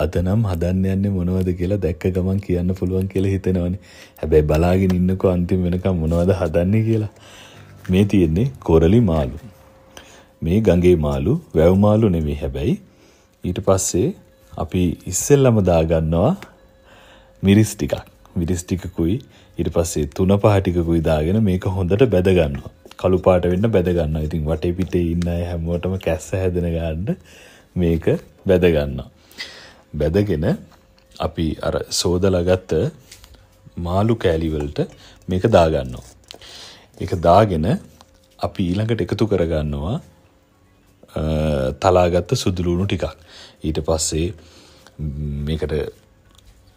අද නම් හදන්න යන්නේ මොනවද කියලා දැක්ක ගමන් කියන්න පුළුවන් කියලා හිතෙනවනේ. හැබැයි බලාගෙන ඉන්නකෝ අන්තිම වෙනකම් මොනවද හදන්නේ කියලා. මේ තියෙන්නේ කොරලි මාළු. මේ ගඟේ මාළු, වැව් මාළු නෙමෙයි හැබැයි. ඊට පස්සේ අපි ඉස්සෙල්ලම දාගන්නවා මිරිස් ටිකක්. මිරිස් ටිකකුයි ඊට පස්සේ තුන පහ ටිකකුයි දාගෙන මේක හොඳට බැද ගන්නවා. කළු පාට වෙන්න බැද ගන්නවා. ඉතින් වටේ පිටේ ඉන්න අය හැමෝටම කැස්ස හැදෙන ගන්න මේක බැද ගන්නවා. බැදගෙන අපි අර සෝදලා ගත්ත මාළු කෑලි වලට මේක දාගන්නවා. ඒක දාගෙන අපි ඊළඟට එකතු කරගන්නවා තලාගත්ත සුදු ලුණු ටිකක්. ඊට පස්සේ මේකට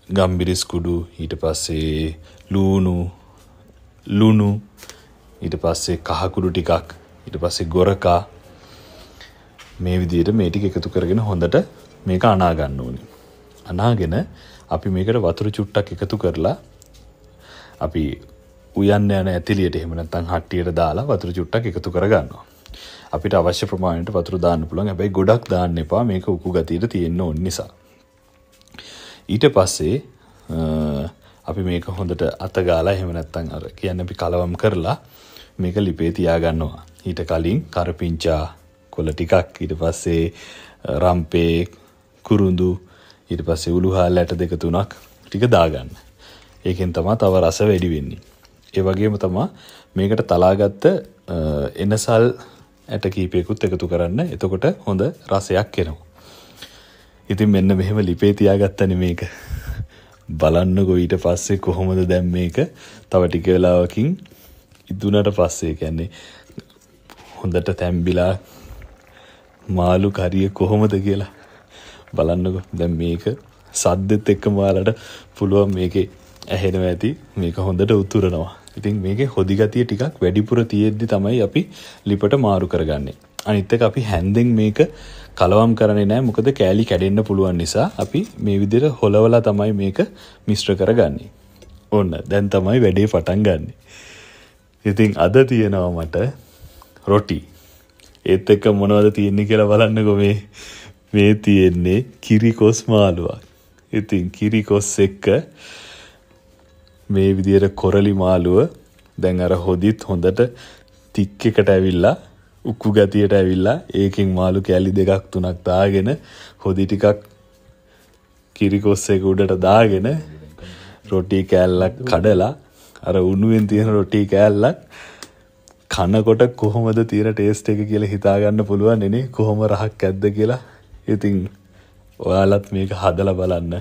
ගම්බිරිස් කුඩු, ඊට පස්සේ ලුණු, ඊට පස්සේ කහ කුඩු ටිකක්, ඊට පස්සේ ගොරකා, මේ විදිහට මේ ටික එකතු කරගෙන හොඳට මේක අනා ගන්න ඕනේ. අනාගෙන අපි මේකට වතුර චුට්ටක් එකතු කරලා අපි උයන්න යන ඇතිලියට එහෙම නැත්නම් හට්ටියට දාලා වතුර චුට්ටක් එකතු කරගන්නවා. අපිට අවශ්‍ය ප්‍රමාණයට වතුර දාන්න පුළුවන්. හැබැයි ගොඩක් දාන්න එපා, මේක උකු ගතියට තියෙන්න ඕන නිසා. ඊට පස්සේ අපි මේක හොඳට අත ගාලා එහෙම නැත්නම් අර කියන්නේ අපි කලවම් කරලා මේක ලිපේ තියාගන්නවා. ඊට කලින් කරපිංචා කොළ ටිකක්, ඊට පස්සේ රම්පේ, කුරුඳු, ඊට පස්සේ උළුහාල් ඇට දෙක තුනක් ටික දාගන්න. ඒකෙන් තමයි තව රස වැඩි වෙන්නේ. ඒ වගේම තමයි මේකට තලාගත්ත එනසල් ඇට කීපයකුත් එකතු කරන්න. එතකොට හොඳ රසයක් එනවා. ඉතින් මෙන්න මෙහෙම ලිපේ තියාගත්තනේ මේක. බලන්නකෝ ඊට පස්සේ කොහොමද දැන් මේක තව ටික වෙලාවකින් ඉදුණට පස්සේ, කියන්නේ හොඳට තැම්බිලා මාළු කරිය කොහොමද කියලා බලන්නකෝ. දැන් මේක සද්දෙත් එක්කම ඔයාලට පුළුවන් මේකේ ඇහෙනවා ඇති. මේක හොඳට උතුරනවා. ඉතින් මේකේ හොදි ගතිය ටිකක් වැඩිපුර තියෙද්දි තමයි අපි ලිපට මාරු කරගන්නේ. අනිත් එක අපි හැන්දෙන් මේක කලවම් කරන්නේ නෑ, මොකද කෑලි කැඩෙන්න පුළුවන් නිසා අපි මේ විදිහට හොලවලා තමයි මේක මිශ්‍ර කරගන්නේ. ඔන්න දැන් තමයි වැඩේ පටන් ගන්නෙ. ඉතින් අද තියෙනවා මට රොටි. ඒත් එක්ක මොනවද තියෙන්නේ කියලා බලන්නකෝ. මේ තියෙන්නේ කිරිකොස් මාළුවක්. ඉතින් කිරිකොස් එක්ක මේ විදිහට කොරලි මාළුව දැන් අර හොදිත් හොඳට තික් එකට ඇවිල්ලා උක්කු ගතියට ඇවිල්ලා ඒකෙන් මාළු කෑලි දෙකක් තුනක් දාගෙන හොදි ටිකක් කිරිකොස් එක උඩට දාගෙන රොටි කෑල්ලක් කඩලා අර උණුවෙන් තියෙන රොටි කෑල්ලක් කනකොට කොහොමද තියෙන ටේස්ට් එක කියලා හිතා ගන්න පුළුවන් නේ, කොහොම රහක් ඇද්ද කියලා. ඉතින් ඔයාලත් මේක හදලා බලන්න.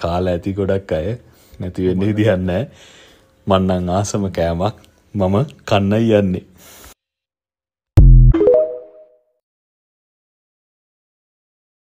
කාලා ඇති ගොඩක් අය, නැති වෙන්න විදිහක් නැහැ. මං නම් ආසම කෑමක්, මම කන්නයි යන්නේ.